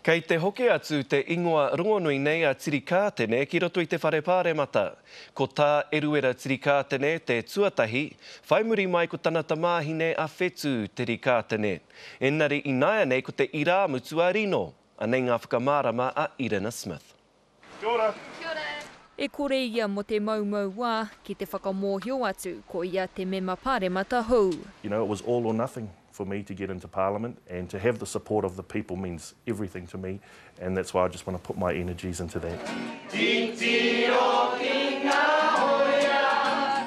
Kei te hoki atu te ingoa rongonui nei a Tirikātene ki roto i te Whare Pāremata. Ko Tā Eruera Tirikātene te tuatahi, whai muri mai ko tana tamāhine a Whetū Tirikātene. Engari ināianei ko te irāmutu a Rino. Anei ngā whakamārama a Irina Smith. Kia ora. Kia ora. E kore ia mo te moumou wā ki te whakamōhio atu ko ia te mema paremata hou. You know, it was all or nothing for me to get into Parliament and to have the support of the people means everything to me and that's why I just want to put my energies into that. Titiro ki nga hoia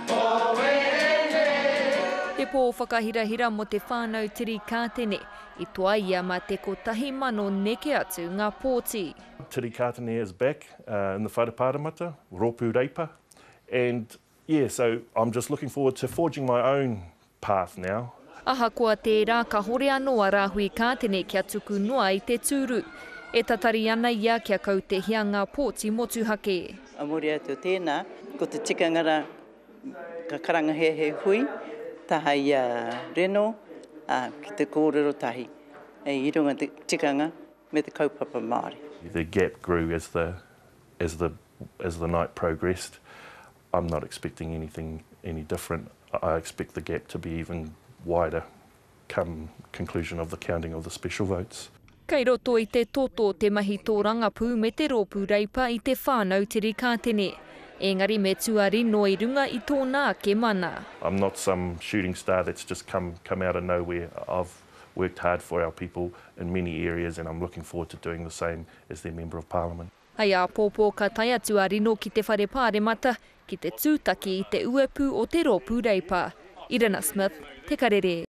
o wene. He pō whakahirahira mo te whānau Tirikātene, i toa ia ma te 1,000 neke atu nga pōti. Tirikātene is back in the Whare Pāremata, Rōpū Reipa, and yeah, so I'm just looking forward to forging my own path now. Ahakoa tērā, kahore anō a Rāhui Kātene kia tuku noa i te tūru. E tatari ana ia kia kautehia ngā pōti motuhake. A muri atu o tēnā, ko te tikanga rā, ka karangahia he hui taha i a Reno, ā, ki te kōrero tahi i runga i te tikanga me te kaupapa Māori. The gap grew as the as the as the night progressed. I'm not expecting anything any different. I expect the gap to be even wider come conclusion of the counting of the special votes. Kei roto i te toto te mahi tōrangapū me te rōpū Reipa i te whānau Tirikātene. Engari me tuari noa i runga i tōna ake mana. I'm not some shooting star that's just come come out of nowhere. I've worked hard for our people in many areas and I'm looking forward to doing the same as their Member of Parliament. Hei āpōpō ka tae atu a Rino ki te Whare Pāremata ki te tūtaki i te uepū o te Rōpū Reipa. Irina Smith, Te Karere.